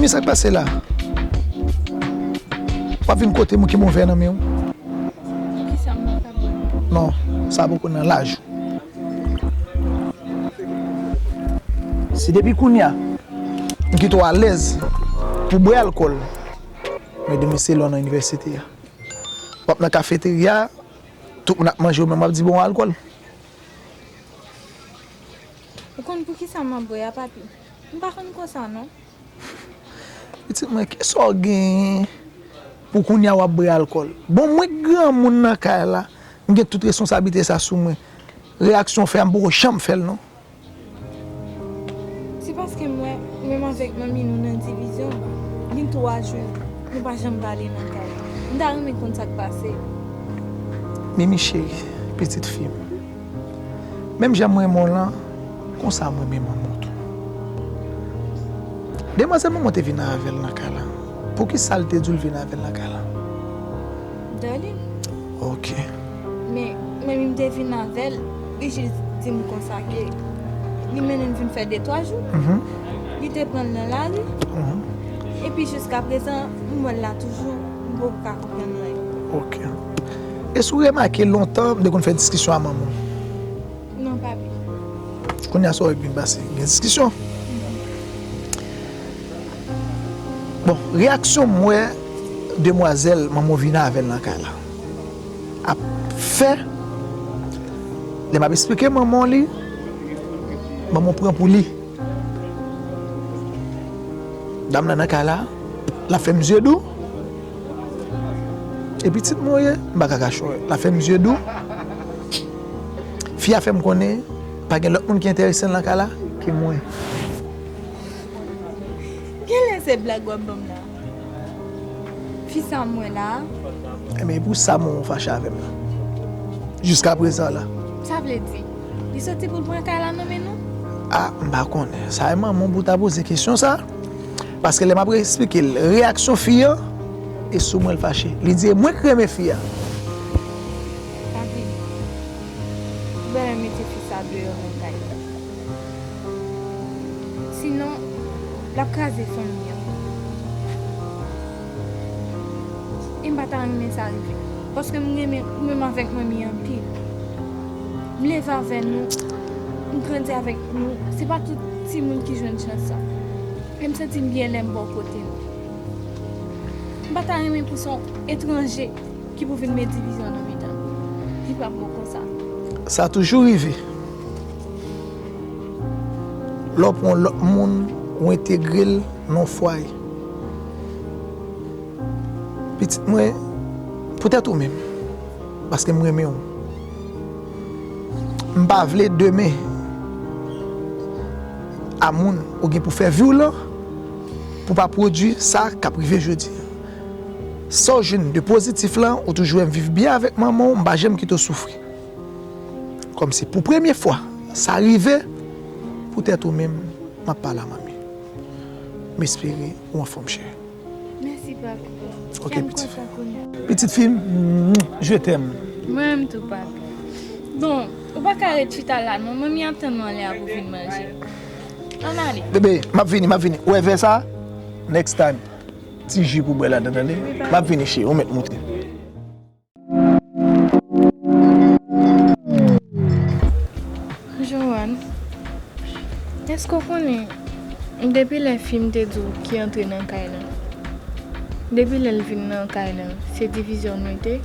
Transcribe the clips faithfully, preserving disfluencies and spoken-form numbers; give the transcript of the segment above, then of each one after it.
Sa k pase la? W ap vin kote m ou ki m yon vè nan men w? Poukisa m pa ka bwè? Non, sa poko nan laj ou. Si depi kounye a, m kite w alèz pou bwè alkòl, men demen se lè w nan inivèsite a. W ap nan kafeterya, tout moun ap manje, ou menm w ap di bon alkòl. Ou konn poukisa m ap bwè a, papi? M pa konn konsa, non. Pitit mwen, kisa w genyen pou kounye a w ap bwè alkòl? Bon, mwen k granmoun nan kay la, m gen tout responsablite sa sou mwen. Reyaksyon w fè a, m poko janm fè l, non. Se paske m wè, ou menm avèk manmi nou nan divizyon, gen twa jou, nou pa janm pale nan kay la. M ta renmen konn sa k pase. Mimi cheri, pitit fi m. Menm jan m renmen w lan, konsa m renmen manman w tou. Demwazèl manman w te vin avè l nan kay la. Poukisa l te di w l vin avè l nan kay la? Darline. Ok. Men, men m te vin avè l, li jis di m konsa ke li mennen m vin fè de twa jou. Mhm. Li te pran l nan lari. Mhm. Epi jiska prezan, m wè l la toujou, m poko ka konprann anyen. Ok. Èske w remake lontan m te konn fè diskisyon a manman w? Non, papi. Kounye a sa w vin pase? Gen diskisyon? Bon, reyaksyon m wè demwazèl manman w vin avè l nan kay la ap fè, lè m ap esplike manman w li, manman w pran pou li. Dam nan nan kay la, l ap fè m zye dou. E pitit mwen w ye, m pa ka kache w. L ap fè m zye dou. Fi a fè m konnen pa gen lòt moun ki enterese l nan kay la ke mwen. Genlè se blag w ap ban m la. Fi sa m wè la a. Ebyen, e pou sa manman w fache avè m la. Jiska prezan la. Sa vle di, li soti pou l pran kay la nan men nou? A, m pa konnen. Sa e manman w pou w ta poze kesyon sa. Paske lè m ap esplike l reyaksyon fi an, e sou mwen l fache. Li di e mwen k renmen fi a. Papi, ou bezwen mete fi sa deyò nan kay la. Sinon, l ap kraze fanmi an. E m pa ta renmen sa rive. Paske m renmen ou menm avèk manmi anpil. M leve avè nou, m grandi avèk nou. Se pa tout timoun ki jwenn chans sa. E m santi m byen lè m bò kote nou. M pa ta renmen pou se yon etranje ki pou vin met divizyon nan mitan nou. Li p ap bon konsa. Sa toujou rive. Lè w pran yon lòt moun, ou entegre l nan yon fwaye. Pitit mwen, poutèt ou menm, paske m renmen w. M pa vle demen a moun ou gen pou fè vi w lan, pou pa pwodui sa k ap rive jodi a. Sa w jwenn de pozitif lan, ou toujou wè m viv byen avèk manman w, m pa janm kite w soufri. Kòmsi pou premye fwa sa rive, poutèt ou menm, m ap pale a manmi. M espere ou anfòm, cheri. Mèsi, papi. Ok, pitit fi m. Pitit fi m, je t'aime. Mwen menm tou, papi. Bon, ou pa ka ret chita la, non. Manmi ap tann ou anlè a pou vin manje. Ann ale. Bebe, m ap vini, m ap vini. Ou wè vè sa? Next time. Ti ji pou bwè ladan, tande? M ap vini, cheri, ou mèt moute. Joanne, èske w konnen, depi lè fi m te di w ki antre nan kay lan, depi lè l vin nan kay lan, se divizyon n mete?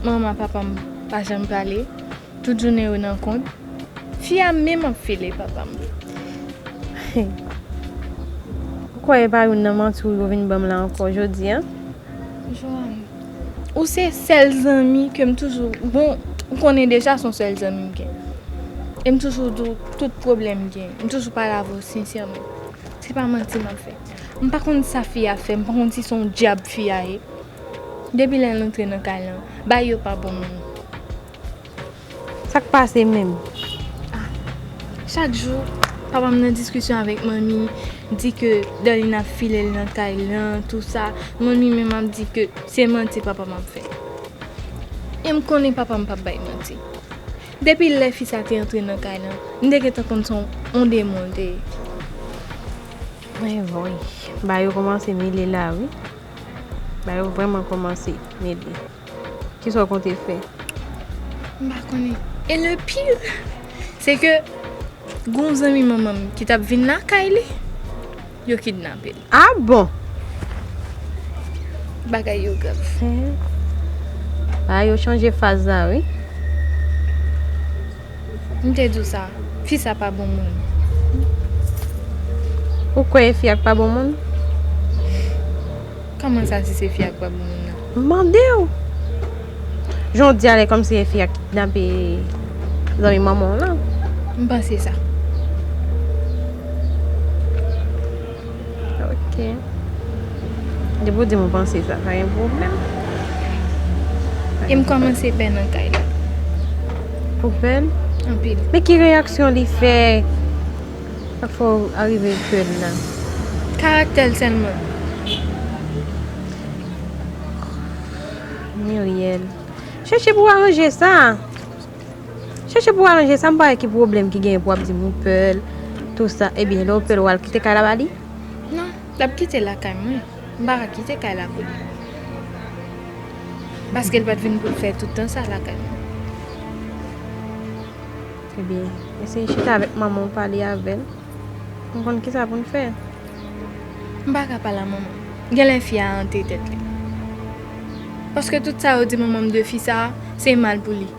Manman papa m pa janm pale, tout jounen yo nan kont. Fi a menm ap file papa m. Ou kwè e pa youn nan manti w yo vin ban m la ankò jodi a? Joanne, ou se sèl zanmi ke m toujou, bon, ou konnen deja se yon sèl zanmi m gen. E m toujou di w tout pwoblèm m gen. M toujou pale avè w sensèman. Se pa manti m ap fè. M pa konn sa fi a fè, m pa konn si se yon dyab fi a ye. Depi lè l antre nan kay lan, bagay yo pa bon menm. Sa k pase menm? Ah, chak jou, papa m nan diskisyon avèk manmi, di ke Darline ap file l nan kay lan, tou sa. Manmi menm ap di ke se manti papa m ap fè. E m konnen papa m p ap bay manti. Depi lè fi sa te antre nan kay lan, m te gentan konn se yon demon l te ye. Ay, woy. Bagay yo kòmanse mele la, wi. Bagay yo vrèman kòmanse mele. Kisa w konte fè? M pa konnen. E le pire, se ke gon zanmi manman m ki t ap vin lakay li, yo kidnape l. Ah bon? Bagay yo grav. Bagay yo chanje faz la, wi. M te di w sa, fi sa pa bon moun. Ou kwè e fi a k pa bon moun? Kòman sa si se fi a k pa bon moun nan? M mande w. Jan w di a lè kòmsi e fi a k kidnape zanmi manman w lan. M panse sa. Ok. Depi w di m ou panse sa, pa gen pwoblèm. E m kòmanse pè nan kay la. Ou pè l? Anpil. Men ki reyaksyon li fè? Sa k fè w arive pè l la? Karaktè l sèlman. Muriel. Chèche pou w aranje sa. Chèche pou w aranje sa, m pa wè ki pwoblèm ki genyen pou w ap di m ou pè l, tou sa. Ebyen, lè w pè l, w al kite kay la ba li? Non, l ap kite lakay mwen. M pa ka kite kay la pou li. Paske l pa t vin pou l fè tout tan sa lakay mwen. Ebyen, eseye chita avèk manman w, pale avè l. Nou konn kisa pou n fè. M pa ka pale a manman m. Genlè fi a antre tèt li. Paske tout sa yo di manman m de fi sa a, se mal pou li.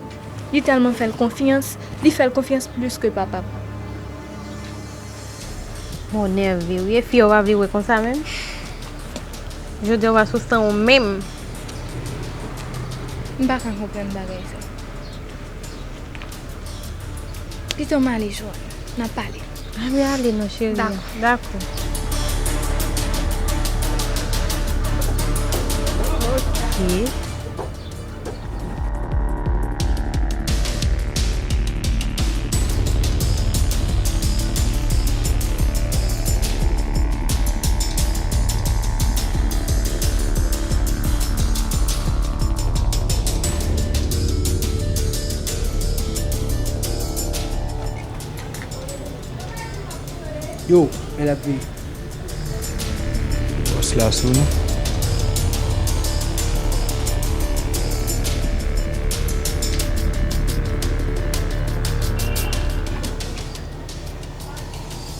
Li tèlman fè l konfyans, li fè l konfyans plis ke papa m. Bon, nève, wi. E fi yo pa vle wè konsa menm. Jodi a, w pa sou san w menm. M pa ka konprann bagay sa. Pito m ale, Joanne. N a pale. Ann ale non, cheri. Dakò. Dakò. Ok. Yo, men l ap vini. Bòs la sou nou.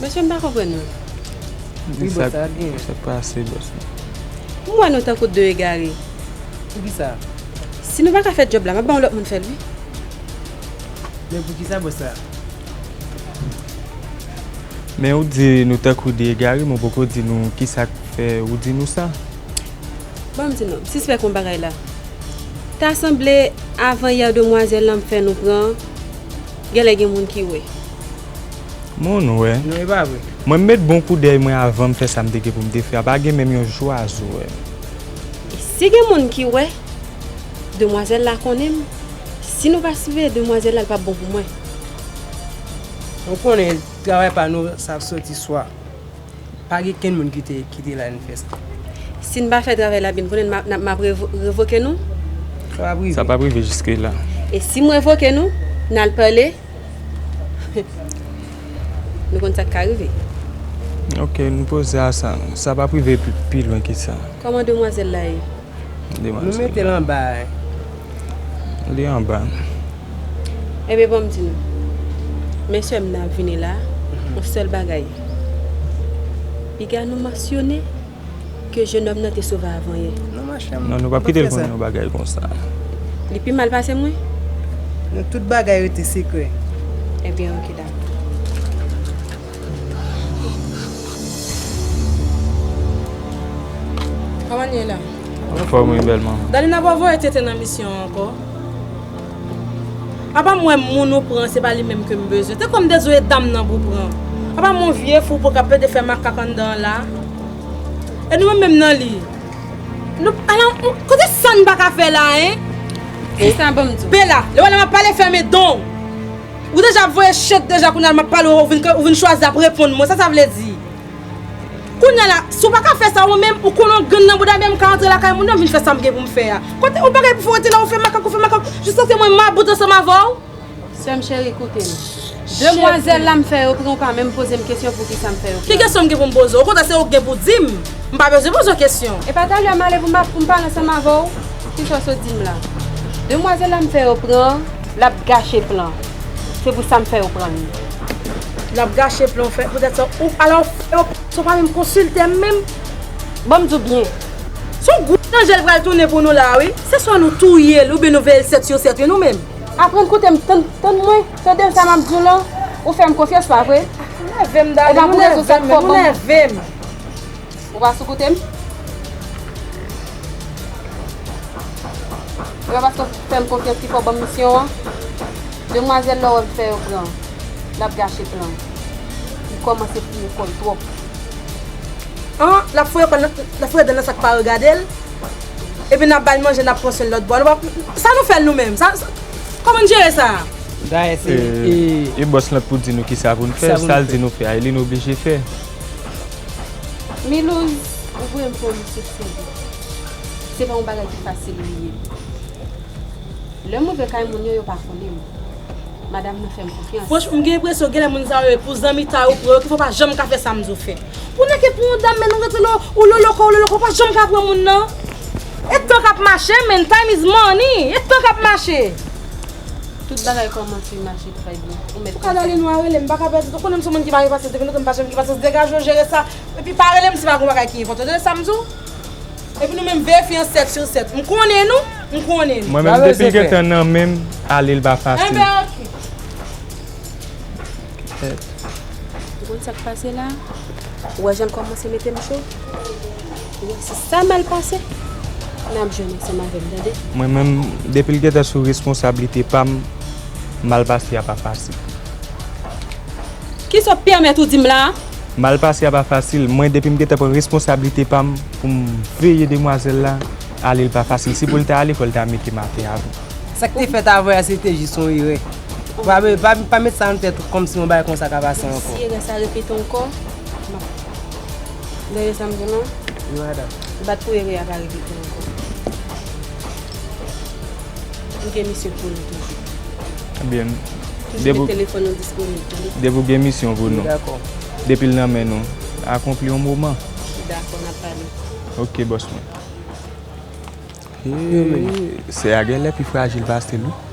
Mesye, m pa konprann nou. Wi, bòs, sa k gen? Sa k pase, bòs la? M wè nou tankou de egare. Poukisa? Si nou pa ka fè djòb la, m ap ba yon lòt moun fè l, wi. Men poukisa, bòs la? Men ou di nou tankou de egare, men ou poko di nou kisa k fè ou di nou sa. Ban m di nou, m sispèk yon bagay la. Ta sanble, avan yè demwazèl la m fè nou pran, genlè gen moun ki wè. Moun wè? Non, e pa vre. Mwen m met bon koudèy mwen avan m fè sa m te gen pou m te fè a. Pa gen menm yon zwazo wè. E si gen moun ki wè, demwazèl la konnen m. Si nou pa siveye demwazèl la, l p ap bon pou mwen. Ou konnen, travay pa nou, sa ap soti swa. Pa gen kenn moun ki te, ki te la n fè sa. Si n pa fè travay la byen, konnen m ap, n ap, m ap revo-, revoke nou? Sa p ap rive. Sa p ap rive jiske la. E si m revoke nou, n al pale, nou konn sa k ka rive. Ok, nou poze a sa. Sa p ap rive pi, pi lwen ke sa. Kòman demwazèl la ye? Nou mete l anba. Li anba. Ebyen, ban m di nou. Men sè m nan ap vini la, yon sèl bagay. Piga nou mansyone ke jennòm nan te sove avanyè. Non, machè m. Non, nou p ap kite l konnen yon bagay konsa. Li pi mal pase mwen? Non, tout bagay rete sekrè. Ebyen, ok, dakò. Kòman n ye la? Anfòm wi, bèl manman. Dalina pa voye tete nan misyon an ankò. Apa m wè moun ou pran, se pa li menm ke m bezwen. Te kwè m te dwe dam nan pou pran. Apa m yon vye fou pou k ap plede fè makak anndan an la. E nou menm menm nan li. Nou, ala, kote sa n pa ka fè la, en? Sista, ban m di w. Bela, lè w wè lè m ap pale, fèmen don w. Ou deja ap voye chet deja, kounye a m ap pale, ou vin, ou vin chwazi ap reponn mwen. Sa sa vle di? Kounye a la, si w pa ka fè sa ou menm, ou konnen w grenn nan bouda, men m ka antre lakay moun nan, m vin fè sa m gen pou m fè a. Kote ou bagay pou fè w rete la, ou fè makak, ou fè makak, jiskaske mwen mabout ansanm avè w? Sè m cheri, koute m. Demwazèl la m fè yo pran, ou pa menm poze m kesyon poukisa m fè yo pran. Ki kesyon m gen pou m poze w? Okontrè, se ou k gen pou di m. M pa bezwen poze w kesyon. E pa talè m ale pou m, pou m pale ansanm avè w? Kisa w sot di m la? Demwazèl la m fè yo pran, l ap gache plan. Se pou sa m fè yo pran l. L ap gache plan, fè, poutèt sa, ou, alò, w, w pa menm konsilte m menm. Ban m di w byen. Se yon gwo danje l pral tounen pou nou la, wi. Se swa nou touye l, oubyen nou veye l sèt sou sèt, wi, nou menm. Aprann koute m, tann, tann mwen, tande sa m ap di w lan, ou fè m konfyans, pa vre? Ou nève m, darling, ou nève m, ou nève m. Ou pa sou koute m? E pa paske w fè m konfyans ki fè w ban m misyon an? Demwazèl la w wè m fè yo pran, l ap gache plan. Li kòmanse fouye kò l twòp. An, l ap fouye kò l, l ap fouye dan nan sa k pa regade l. Epi n ap ba l manje, n ap pran swen l lòt bò. Nou pa, sa nou fè l nou menm? Sa, sa, kòman n jere sa? Dayè se, e, e, e bòs lan pou di nou kisa pou n fè, sa l di nou fè a, e li nou oblije fè. Milouz, ou voye m fè yon misye seri. Se pa yon bagay ki fasil li ye. Lè m rive kay moun yo, yo pa konnen m. Madanm nan fè m konfyans. Franchman, m gen enpresyon genlè moun sa yo e pou zanmitay ou pran yo, ki fè w pa janm ka fè sa m di w fè. Pou nèg e pou yon dam, men nou rete la, ou loloko, ou loloko, ou pa janm ka pran moun nan. E tan k ap mache, man, time is money. E tan k ap mache. Tout bagay kòmanse mache trè byen. Ou mèt. Ou ka dale nou a rele m, m pa ka pèdi. Ou konnen m se yon moun ki pa gen pasyans, depi lontan m pa janm gen pasyans, degaje w jere sa. Epi pa rele m si pa gen yon bagay ki enpòtan. Tande sa m di w? Epi nou menm veye fi an sèt sou sèt. M konnen nou, m konnen nou. Mwen menm, depi l gentan nan men m, ale l pa fasil. Enben, oke. Ou konn sa k pase la? Ou wè jan l kòmanse mete m cho? Ou wè, si sa mal pase, n ap jwenn ansanm avè m, tande? Mwen menm, depi l gentan sou responsablite pa m, mal pase a pa fasil. Kisa w pèmèt ou di m la a? Mal pase a pa fasil. Mwen, depi m gentan pran responsablite pa m pou m veye demwazèl la, ale l pa fasil. Si pou l ta ale, fò l ta mete m atè avan. Sa k te fèt avè a, se te jis yon erè. Pa, pa, pa met sa nan tèt ou kòmsi yon bagay konsa ka pase ankò. Si erè sa repete ankò, m ap, tande sa m di w lan? Wi, madanm. Bat pou erè a pa repete ankò. M gen misyon pou nou toujou. Ebyen, toujou met telefòn nou disponib, tande? Depi w gen misyon pou nou. Wi, dakò. Depi l nan men nou, akonpli yon moman. Dakò, n ap pale. Oke, bòs mwen. Hey, sè a genlè pi frajil pase l, wi.